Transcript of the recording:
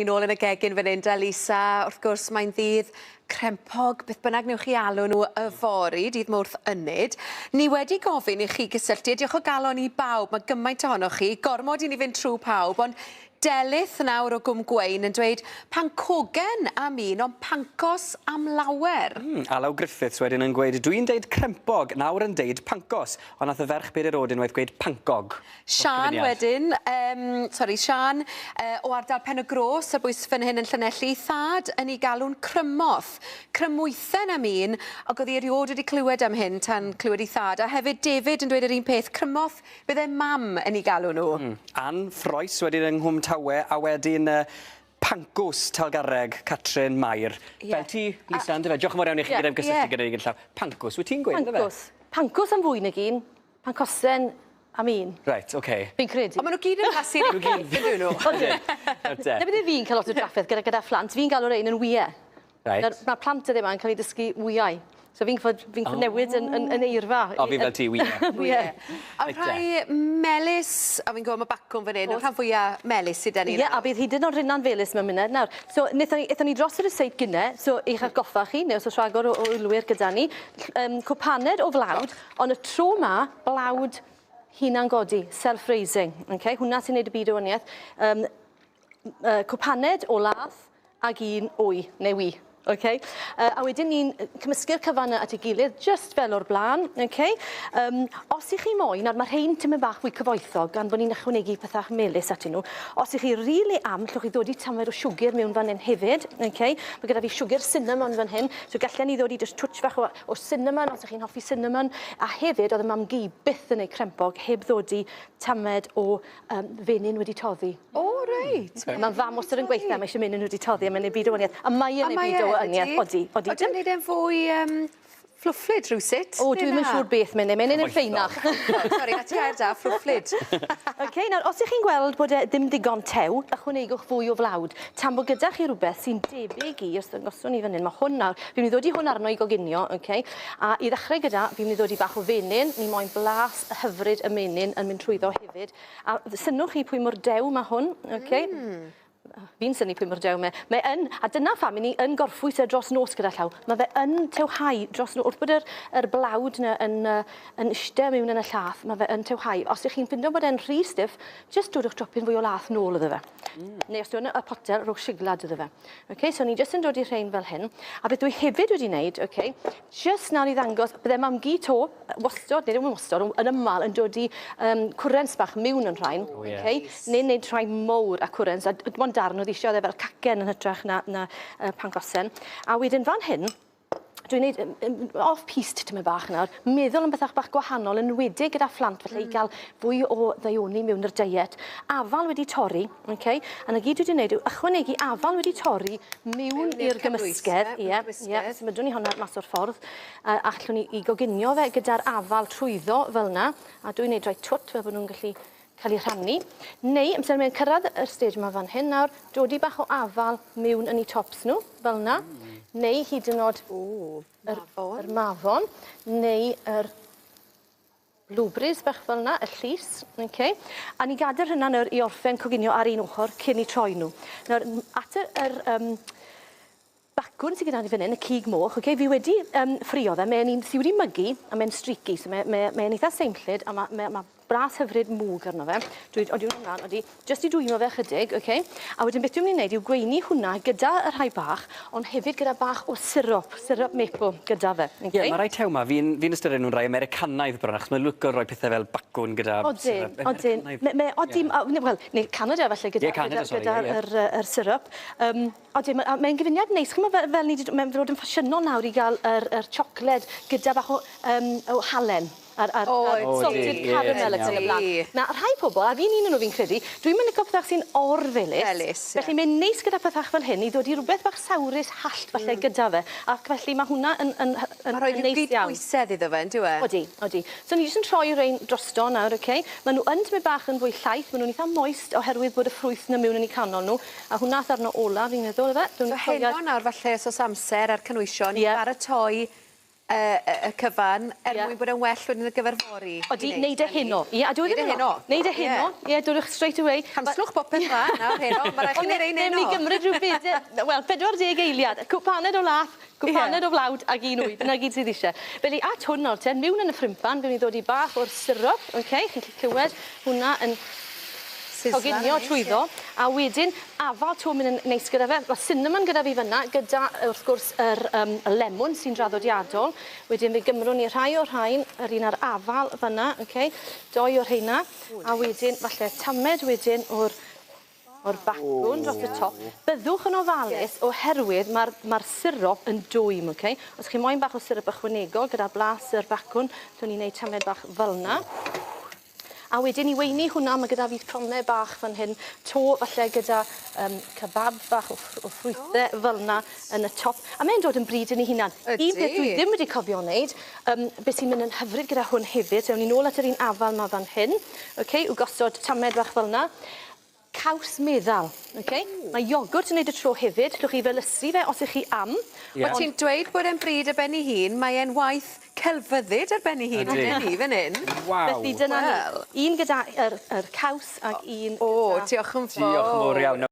Ni nôl yn y gegin fan 'yn 'da Lisa. Wrth gwrs mae'n ddydd crempog, beth bynnag newch chi alw nhw yfory, dydd Mawrth Ynyd. Ni wedi gofyn i chi gysylltu, a diolch o galon i bawb, mae gymaint ohonoch chi, gormod i ni fynd trwy pawb, ond Delyth nawr o Gwm Gwein yn dweud pancogen am un, ond pancos am lawer. Mm, Alaw Griffiths wedyn yn gweud, dwi'n deud crempog, nawr yn deud pancos, ond nath y ferch bedair oed unwaith gweud pancog. Siân wedyn, yym, sori, Siân, yy, o ardal Pen y Groes ar bwys fan hyn yn Llanelli, thad yn ei galw'n crymoth, crymwythen am un, ac oedd hi erioed wedi clywed am hyn tan clywed ei thad. A hefyd David yn dweud yr un peth, crymoth bydde mam yn ei galw nhw. Mm. Ann Froes wedyn yng Nghwm Tawe, a wedyn uh, Pancws Talgarreg, Catrin Mair. Ie. Fel ti, Lisa, yndyfe? Diolch yn fawr iawn i chi Ie. gyda'n gysylltu Ie. gyda ni gyda llaw. Pancws, wyt ti'n gweud, yndyfe? Pancws. Pancws am fwy nag un. Pancosen am un. Reit, oce. Fi'n credu. Ond maen nhw gyd yn blasu'r un peth, yn dyn nhw? Odyn. Ydyn. Na beth fi'n cael lot o drafferth gyda gyda phlant. Fi'n galw rein yn wyau. Reit. Nawr, mae plant dyddiau yma yn cael eu dysgu wyau. So fi'n fod, fi'n oh. newid yn, yn, yn eirfa. O, fi fel ti, wyau. Wyau. A rhai melys, a fi'n gwybod mae bacwn fan hyn, y rhan fwyaf melys sydd 'da ni Ie, a bydd hyd yn oed rinna'n felys mewn munud nawr. So, wnaethon ni, aethon ni dros yr estate gynne, so i'ch atgoffa chi, neu os oes rhagor o, o wylwyr gyda ni, um, cwpaned o flawd, Ond y tro 'ma, blawd hunan-godi, self-raising. Okay? Hwnna sy'n neud y byd o waniaeth. Um, uh, cwpaned o lath ag un wy, neu wy. Okay? A wedyn ni'n cymysgu'r cyfan at ei gilydd, just fel o'r blaen. Okay? Os ych chi moyn, nawr mae rhain tymed bach fwy cyfoethog gan bod ni'n ychwanegu pethau melys atyn nhw. Os ych chi rili really am, llwch chi ddod i tamed o siwgr mewn fan hyn hefyd. Okay? Mae gyda fi siwgr cinnamon fan hyn, so gallen ni ddod i just twtsh fach o o cinnamon os ych chi'n hoffi cinnamon, a hefyd oedd y mam-gu byth yn ei crempog heb ddodi tamed o um, fenyn wedi toddi. O, reit. Okay. Mae'n fam wastad yn gweithio, mae eisiau menyn wedi toddi a mae'n ei byd o waniaeth. A mae e'n ei byd o waniaeth, odi, odi. Odi, wneud e'n fwy um, fflwfflyd rhywsut? O, dwi'm yn siŵr beth mae'n ei, mae'n un yn ffeinach. Sori, na ti air da, fflwfflyd. OK, nawr, os ych chi'n gweld bod e ddim digon tew, ychwanegwch fwy o flawd. Tan bod gyda chi rhywbeth sy'n debyg i, os ddangoswn ni fan hyn, mae hwn nawr, fi'n mynd i ddod i hwn arno i goginio, ok? A i ddechrau gyda, fi'n mynd i ddod i bach o fenyn, ni moyn blas hyfryd y menyn yn mynd trwyddo hefyd. A synnwch chi pwy mor dew mae hwn, ok? Mm. Fi'n synnu pwy mor dew mae. Mae yn, a dyna pham i ni yn gorffwys e dros nos gyda llaw. Mae fe yn tewhau dros nos. Wrth bod yr, yr blawd yna yn, yn ishte mewn yn y llath, mae fe yn tewhau. Os ych chi'n ffindo bod e'n rhy stiff, jyst dodwch dropyn fwy o lath nôl iddo fe. Neu os dwi'n y potel, rhowch siglad iddo fe. Okay, so ni jyst yn dod i rhain fel hyn. A beth dwi hefyd wedi wneud, okay, jyst nawr i ddangos, bydde mam-gu to, wastod, neu ddim yn wastod, yn ymal yn dod i um, cwrens bach mewn yn rhain. Oh, yeah. okay? Neu'n neud rhai mowr a cwrens, a dim ond darn oedd eisiau, oedd e fel cacen yn hytrach na, na pangosen. A wedyn fan hyn, dwi'n neud off-piste tymed bach nawr, meddwl am bethau bach gwahanol, yn enwedig gyda phlant, felly mm. i gael fwy o ddaioni mewn i'r diet. Afal wedi torri, okay? A 'na gyd dwi wedi wneud yw ychwanegu afal wedi torri mewn i'r gymysgedd. Ie, ie, symudwn ni hwnna mas o'r ffordd. A allwn ni i goginio fe gyda'r afal trwyddo fel yna. A dwi'n neud rhai twt fel bod nhw'n gallu cael eu rhannu. Neu, amser mae'n cyrraedd yr stage yma fan hyn nawr, dodi bach o afal mewn yn eu tops nhw, fel yna. Neu hyd yn oed yr, yr mafon, neu yr blueberries bach fel yna, y llus. Okay. A ni gadael hynna nawr i orffen coginio ar un ochr cyn i troi nhw. Nawr, at yr, yr um, bacwn sydd gyda ni fan hyn, y cig moch, okay, fi wedi um, ffrio fe, mae'n un sydd wedi mygu a mae'n streaky, so mae'n mae, mae eitha seimllyd a mae, mae, mae bras hyfryd mwg arno fe. Dwi, odi hwnna'n mlaen, odi, jyst i dwymo fe chydig, okay? A wedyn beth dwi'n mynd i wneud yw gweini hwnna gyda y rhai bach, ond hefyd gyda bach o syrup, syrup maple gyda fe. Ie, okay? mae rai tew 'ma, fi'n fi ystyried nhw'n rai Americanaidd bron, achos mae'n lico rhoi pethau fel bacwn gyda odyn, syrup. Odyn, odyn. Odyn, yeah. Wel, neu Canada falle gyda, yeah, Canada, gyda, sorry, gyda yeah, yeah. yr, yr syrup. Um, Odyn, ma' mae'n gyfuniad neis. Ch'mo' fel fel ni 'di d- mae'n fod yn ffasiynol nawr i ga'l yr yr siocled gyda bach o yym o halen a'r a'r a'r salted caramel ac yn y bla'n. Na, rhai pobol, a fi'n un o nw fi'n credu, dwi'm yn lico pethach sy'n or-felys. Felys, ie. Felly mae'n neis gyda pethach fel hyn i ddod i rwbeth bach sawrus hallt falle gyda fe, ac felly ma' hwnna yn yn hy- yn Ma'n rhoi yn ryw neis iawn. gydbwysedd iddo fe on'd yw e? Odi, odi. So ni jyst yn troi rein drosto nawr, oce? Ma' nw yn tymed bach yn fwy llaith, ma' nw'n itha moist oherwydd bod y ffrwyth 'na miwn yn 'u canol nw. A hwnna ath arno ola fi'n meddwl yfe? So heno nawr falle os o's amser a'r cynwysion i baratoi y cyfan er mwyn bod e'n well wedyn ar gyfer fory. Odi, neud e heno. Ie, a dyw e ddim Neud e heno. Neud e heno. Ie, dodwch straight away. Canslwch bopeth mlan nawr heno, ma' rai' chi neud rein heno. Newn ni gymryd rhyw beder, wel, 40 eiliad. Cwpaned o lath, cwpaned o flawd ag un wy. Dyna gyd sydd isie. Felly, at hwn nawr te, miwn yn y ffrimpan, fewn i ddod i bach o'r syrup, oce? Chi'n gallu clywed hwnna yn coginio trwyddo. A wedyn, afal 'to mynd yn neis gyda fe. Ma' cinnamon gyda fi fynna, gyda, wrth gwrs, yr y lemwn sy'n draddodiadol. Wedyn fe gymrwn ni rhai o'r rhain, yr un a'r afal fynna, oce? Doi o'r rheina. A wedyn, falle, tamed wedyn o'r bacwn dros y top. Byddwch yn ofalus oherwydd ma'r syrup yn dwym, oce? Os chi moyn bach o syrup ychwanegol gyda blas yr bacwn, dwn i'n neud tamed bach fel 'na. A wedyn i weini hwnna, mae gyda fi pronnau bach fan hyn, to falle gyda kebab bach o ffrwythau fel 'na yn y top. A mae'n dod yn bryd yn ei hunan. Ydi. Un peth dwi ddim wedi cofio wneud, beth sy'n mynd yn hyfryd gyda hwn hefyd, so ewn ni nôl at yr un afal 'ma fan hyn, oce, yw gosod tamed bach fel 'na. Caws meddal, oce? Mae iogwrt yn neud y tro hefyd, llwch chi felysu fe os ych chi am. Wel ti'n dweud bod e'n bryd ar ben ei hun, mae e'n waith celfyddyd ar ben ei hun Ydi. on'd ydi fan 'yn? Waw. Felly dyna ni. Wel. Un gyda yr caws ac un O, gyda... diolch yn fawr. Diolch yn fawr iawn.